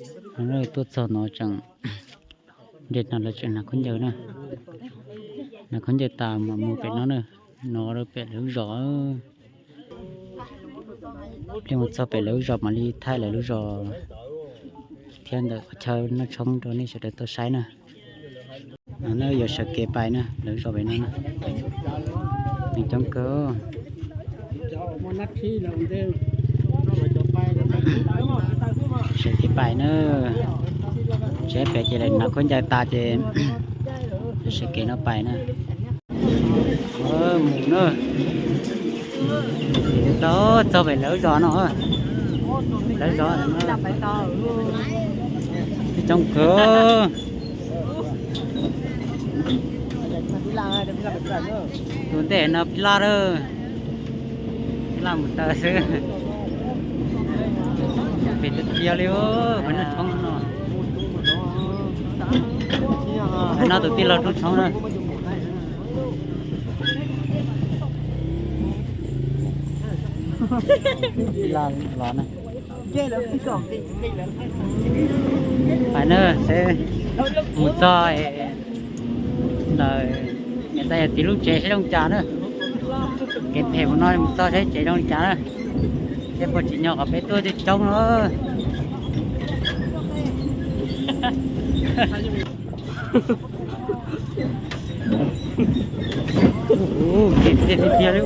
Tuaj txog no tseem, ntawm no lawv tseem hnav khaub ncaws na. Hnav khaub ncaws tas mam mus pem no na. No pem lawv lub zos. Peb mus txog pem lawv lub zos mam li thaij lawv lub zos thiab ntawm qhov chaw noj tshoob rau nej sawv daws tau saib na. No na yuav sawv kev pais na, lawv lub zos pem no na. Neeg coob kawg. Sawv kev pais na. Tsev pem ces lawv hnav khaub ncaws tas ces sawv kev no pais na. Mus na. Tau txog pem lawv zos no. Lawv zos no coob kawg. Tus ntej no phij laj lawm. Phij laj mus taw xwb. Pem tiag tiag li, peb noj tshoob no. No tus tij laug rooj tshoob na. Los na. Pais na, seb mus txog ntawm niam tais yawm txiv lub tsev seb zoo cas na. Kev phem mus no mus txog seb tsev zoo li cas na. Seb puas tsim nyog qhov peb tuaj coob coob no. Kev phem tiag tiag li.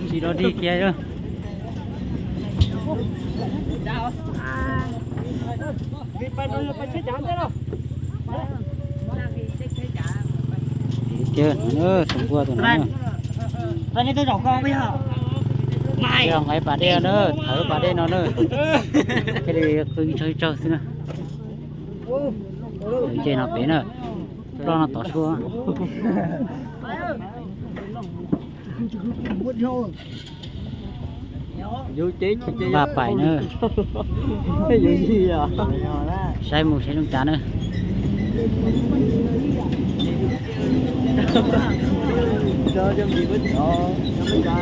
Tsis dog dig kiag. Tiag, tus nquag tus no. Nqaij pas dej na, thawv pas dej no na. Thiaj li qw ib tsaug ib tsaug xwb na. Nce no pem na, ploj no tod suab. Npaj pais na. Saib mus saib zoo cas na.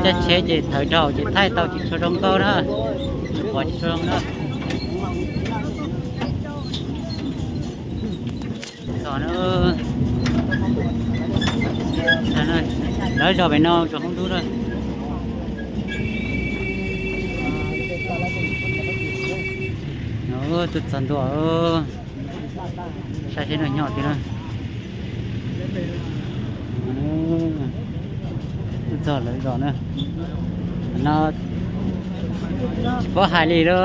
Caij tsheb ces thawv dhau ces thaij tau tsis tshua zoo nkauj na. Pom tsis tshua zoo na. Txog na. Lawv zos pem no tsaus hoob dub na. Tuaj txog ntua. Saib seb noj nyob twg na. Tuaj txog lawv zos na. No tsis paub hais li lawm.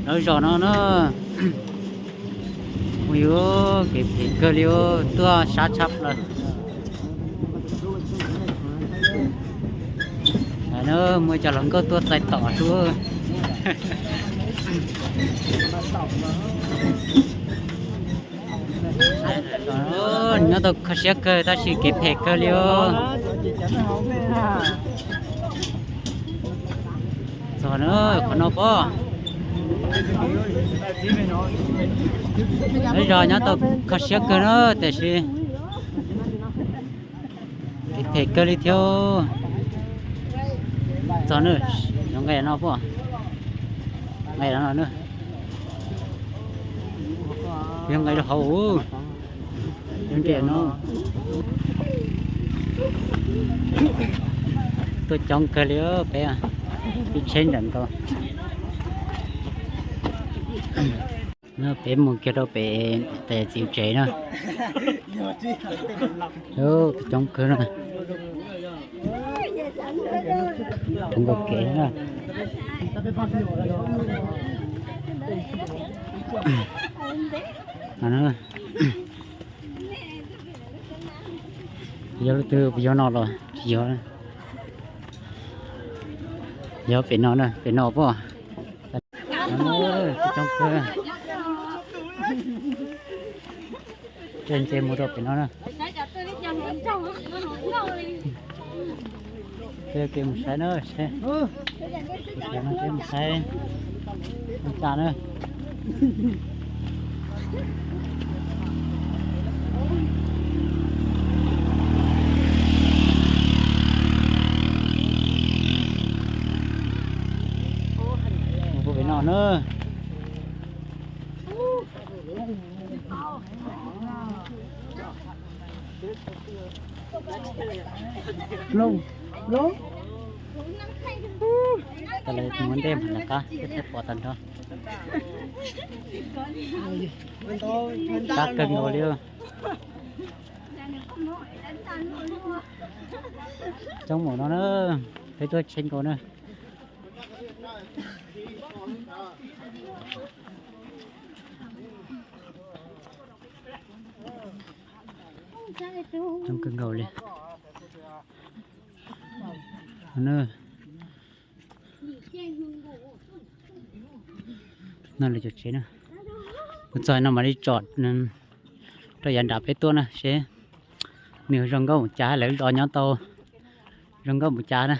Lawv zos no na. Ua yuav kev phem kawg li, tuaj sab tshaj plaws. Muaj cov hluas nkauj tuaj txais tom xwb. Nyob tau kho siab kawg tab sis kev phem kawg li os. Txog na, qhov no pob. Lawv zos nyob tau kho siab kawg na tiam sis kev phem kawg li thiab. Txog na, yog nqaij no pob, nqaij no na. Yog nqaij rau hauv. Yog nqaij no. Tuaj coob kawg li peb, ib tsheb nram nkaus. Peb mus kiag rau pem tais txiv tsev na. Coob kawg na. Coob kawg kev na. Yog lub twg yog no los tsis yog. Yog pem no na, pem no pob. Coob kawg. Nce mus rau pem no na. Peb mus saib na, saib. Peb mus saib tas na. Na. Lub, lub. Tas lawv muab ntej mas lawv qab thiaj pom tag nrho. Sab kawg nkaus li. Coob mus no na, peb tuaj tsheb nkaus na. Coob kawg nkaus li. No lawv cov tsev na. Kuv txog no mam li tsom rau yav nram peb tuaj na seb nws zoo nkauj mus cas, lawv zos nyob tau zoo nkauj mus cas na.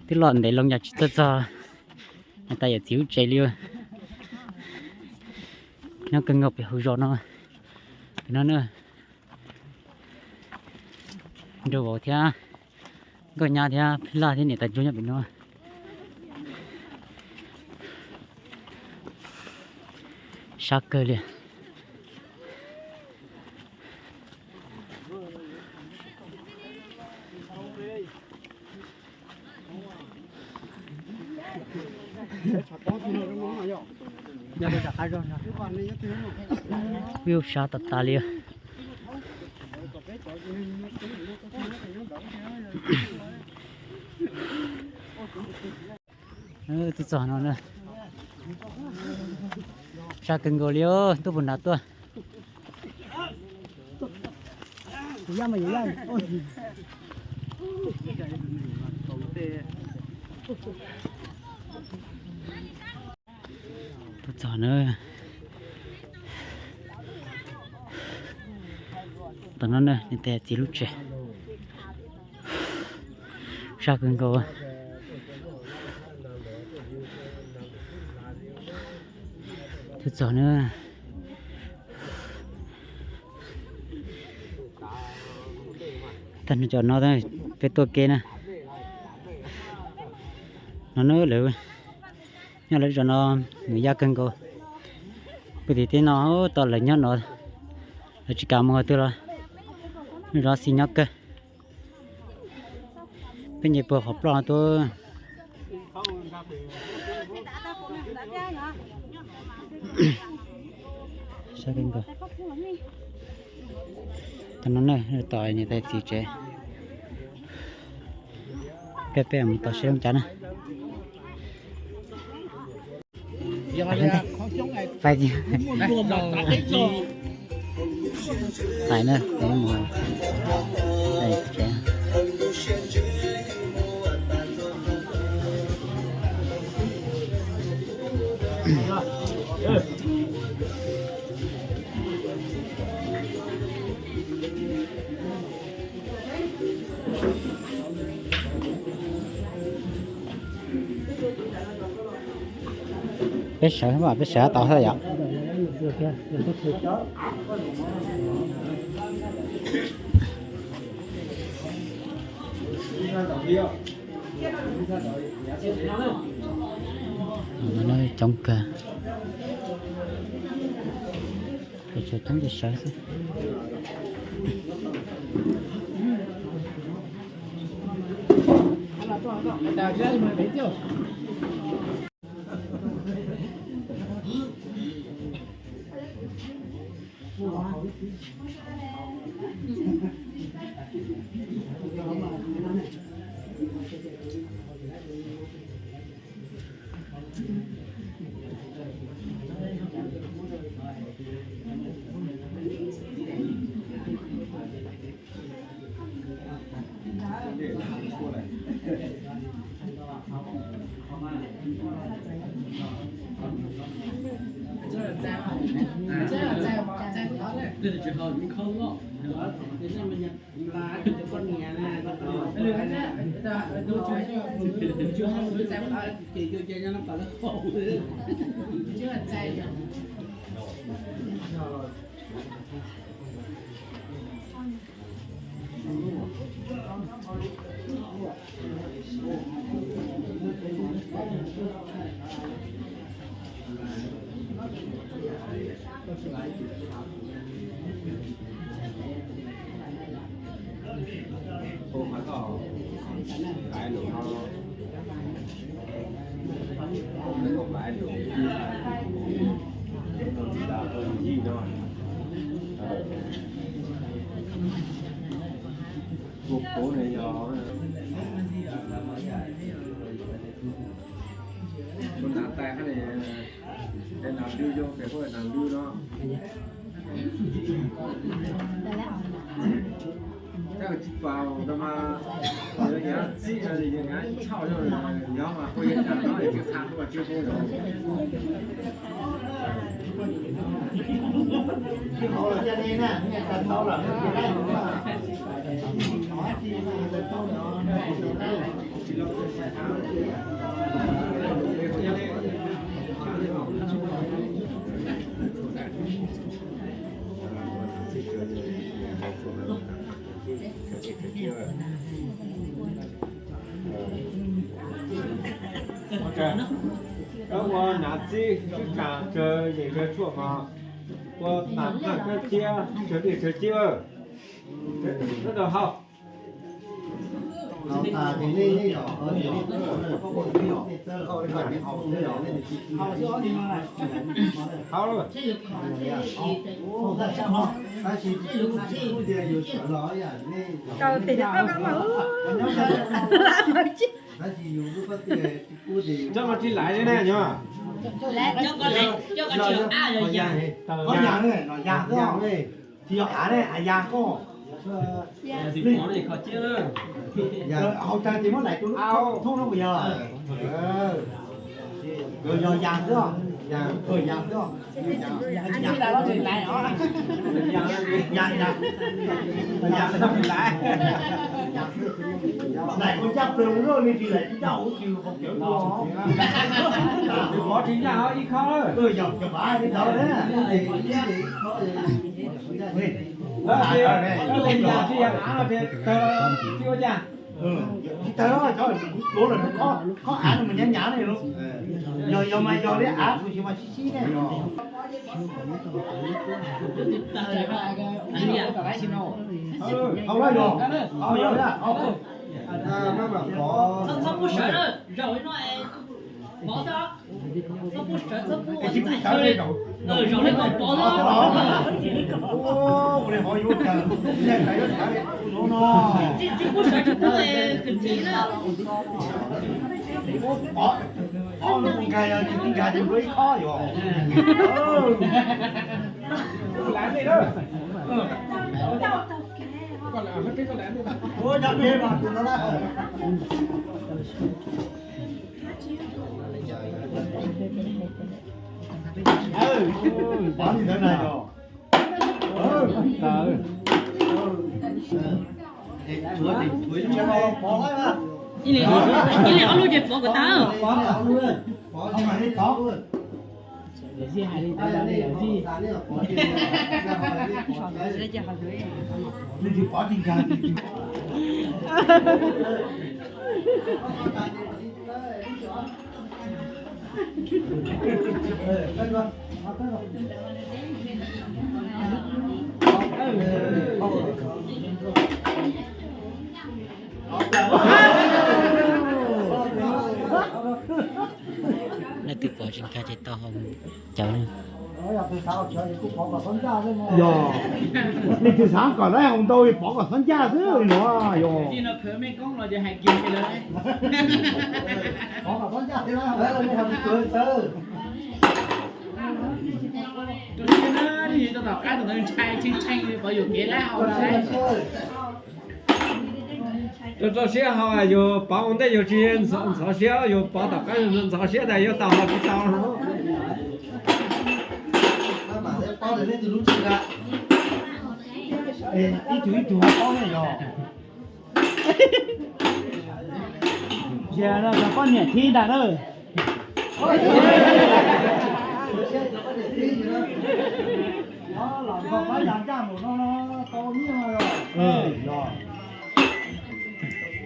Twb los ntev loo yam tsis txog txog niam tais yawm txiv lub tsev li. Nyob kawg nkaus pem hauv zos no, pem no na. Nraug vauv thiab nkauj nyab thiab phij laj thiab niam tais ntsuag nyob pem no. Sab kawg li. View sab tas tas li. Twb txog no na. Sab kawg nkaus li os, ntuj puag nrad tuaj. Tuaj txog na. Tam no na, niam tais txiv lub tsev. Sab kawg nkaus. Tuaj txog na. Tag no cov no peb tuaj ke na. No na lawv nyob lawv zos no nws yaj kawg nkaus. Puag tim teb no tau lawv nyob no, lawv tsis kam mus qhov twg los, lub zos xis nyob kawg. Peb nce puag qhov ploj no tuaj. Sab kawg nkaus. Tag no na, tos niam tais txiv tsev. Peb, peb mus tos seb zoo cas na. Pais, pais na, peb mus tsev. Peb sawv, peb sawv tau thiab yom. Coob kawg, coob ces sawv xwb. Tus puv ne yog tus hnav taig hab ne, es nas lwj yog pem huab nas lwj no. Tab tsis paub ntau mas, yog nyav txij, yog nyav tshauj, yog mas kuj yog cas no es tsis qha kuj tsis pub yog. Koj ua hnav txij, txij tsav tsawv yeem tsawv tshuaj mas ua tas qaj kab ciab tsawv dej tsawv ciab. Rau hauv. Hauv. Kaw tes koj koj mas. Tsis mas tsis laiv li na nyuag. Tsis yog av ne, av yas koj. Hauv tag tes muab laiv tus lub thoob no puas yog? Yog yas xwb, yas xwb. Laiv kuv caj plaws ua luaj li tsis laiv tib caj ua tsis hauv cawv no. Pov tsis ncaj ib khob. Tsis yog av no ces tawg tsis ua cas. Tsis tawg, cov kuv tuav lawm khob av no mas nyav nyav ne. Yog yog mas yog li av kuv tsis mas sib sib ne. Hauv yog, hauv yog, txhob pub sawv, zaum li no, pov xwb, txhob pub sawv, txhob pub ua txaim li, zaum li ko pov xwb. Tsis pub sawv tsis pub kws ntxiv na. Pov no nkag yog tsis nkag ces ua ib khob yog. Ib leeg ob lub ces pov kom tag. Leej twg pov tsis nkag ces tau hau cawv. Yog, leej twg xav kom lawv hau ntau pov kom xob ncaj xwb no yog. Rau siab na, rau tom qab tus ntawd ntshai tshee tshee li pov yuam kev lawm hau lawm. Rau siab hau yus pov ua ntej yus tsis ntxhov siab, yus pov tom qab ntxhov siab tas yuav tau hau tsis tau. Ib tug ib tug paub ne yog. Ntsia no cov poj niam thib ntag na.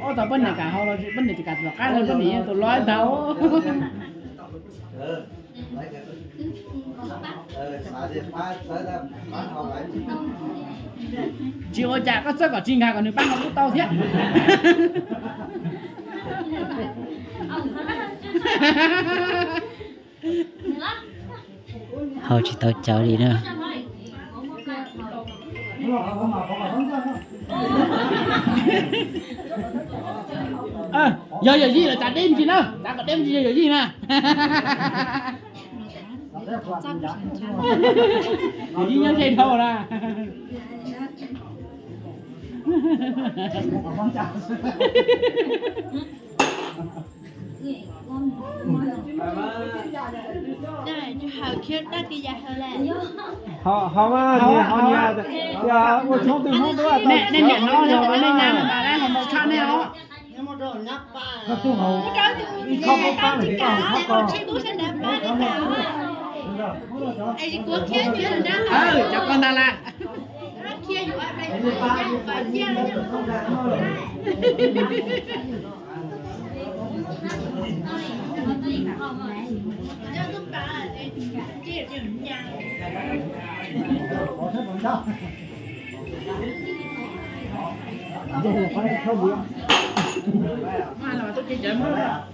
Ob tau poj niam kam hau los poj niam kam tom qab los poj niam yeej tus loib ntag. Tsis ua cas, koj txawj kom tsis nkag kom nws pab hau kuj tau thiab. Hau tsis tau cawv li na. Yog yawm yij lawm txav deb ntsis na, txav kom deb ntsis yog yawm yij na. Yawm yij nyob ze dhau na. Ho, ho, ho, ho, ua tshoob twg hmoob tuaj, nej niam no yog nej nyab mas dab hau mus tshaj nej os. Cov ko ntag lawm.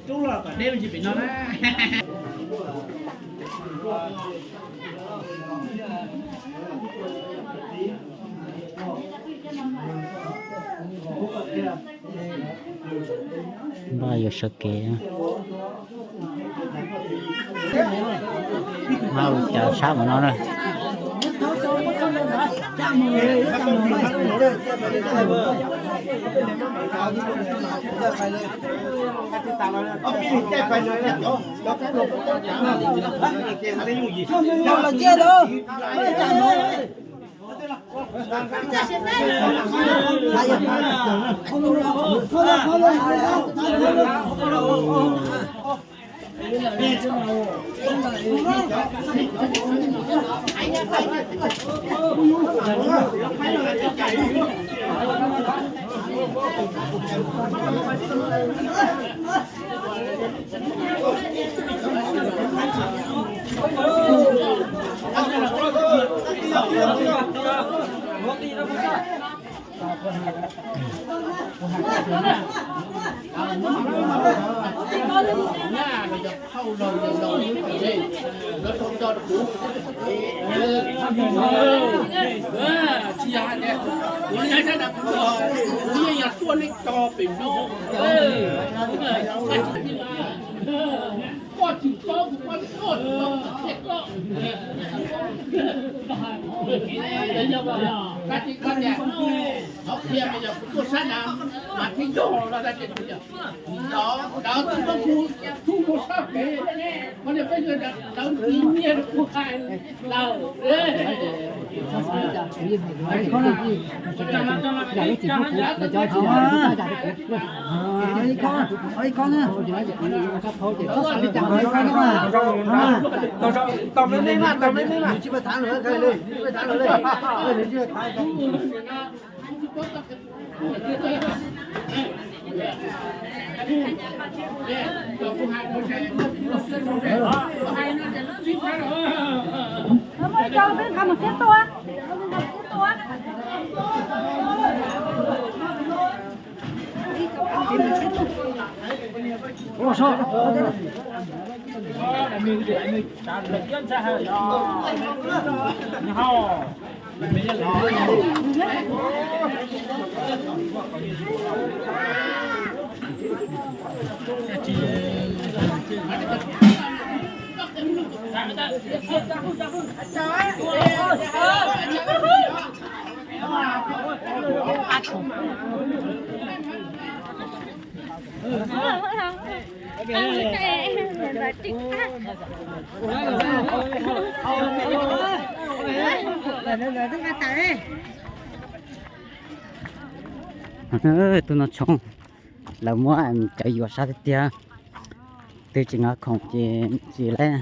Rub los kom deb ntsis pem no na. Npaj yuav sawv kev. Mas ua cas sab mus no na. Tsis yog hais tias kuv nyob sab nrad kuv, kuv yeej yog tuaj nej tso pem no. Koj tsis paub kuv paub, koj tsis paub kuv thiaj koj. Tab sis koj tias, qhov qhia mas yog kuv tuaj sab nrad mas thiaj yog los tab sis kuv tias, ntawd ntawd tsis muaj kuv, tub mus sab pem, koj niag peb ntawd ntawd ntawd ntawd ntawd ntawd. Tus no tshoob. Lawv muab cawv yuam sab tiag tiag. Twb tsis nqa khoom ces tsis laib,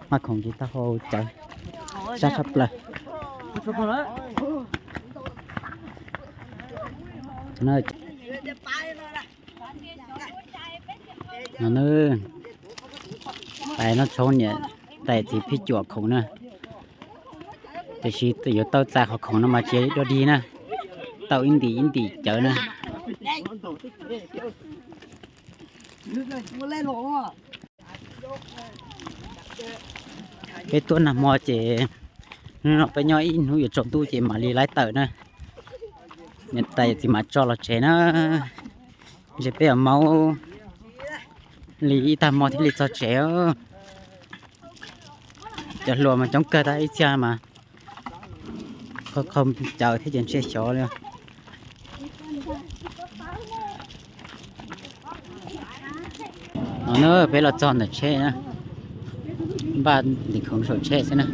nqa khoom ces tau hau cawv sab tshaj plaws. No, pais noj tshoob niam tais txiv phij cuam khoom na. Tiam sis yuav tau txais qhov khoom no mas tsis dog dig na, tau ib ntim ib ntim cawv na. Peb tuaj nag hmo ces hnub no peb nyob ib hnub yuav tsaus ntuj ces mam li laib tawm na. Niam tais txiv mam tso los tsev na. Ntshe peb yuav maub li ib tag hmo thiaj li txog tsev. Cov hluas mas coob kawg, tab ib txhia mas qhov qhov cawv thiab ces ntshe xyov li. No na, peb los txog ntawm tsheb na, npaj ntim khoom saum tsheb xwb na.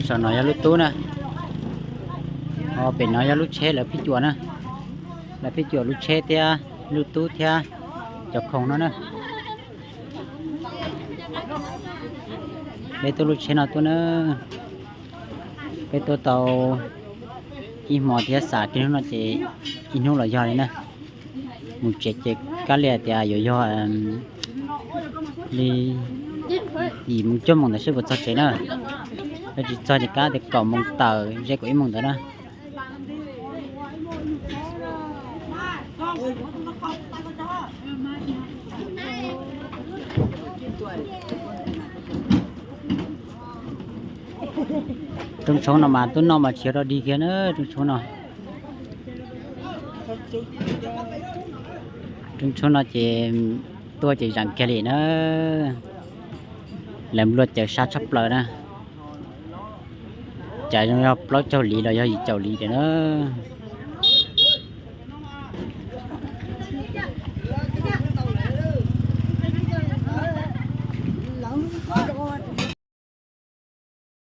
Saum no yog lub tub na, ho pem no yog lub tsheb lawv phij cuam na, lawv phij cuam lub tsheb thiab lub tub thiab cov khoom no na. Peb tuaj lub tsheb no tuaj na, peb tuaj tau ib hmo thiab xav kiag hnub no ces ib hnub los yog li na. Mus tsev ces kab li tias yuav yog li yim mus cuaj moos ntawd seb puas txog tsev na. Yog tsis txog ces kab tias kaum moos tawm ze kaum ib moos ntawd na. Rooj tshoob no mas tuaj noj mas tsis dog dig kiag na rooj tshoob no. Rooj tshoob no ces tuaj ces zam kiag li na. Lawv nplua cawv sab tshaj plaws na. Cawv zoo yog plaub caug li los yog yim caum li tiag na.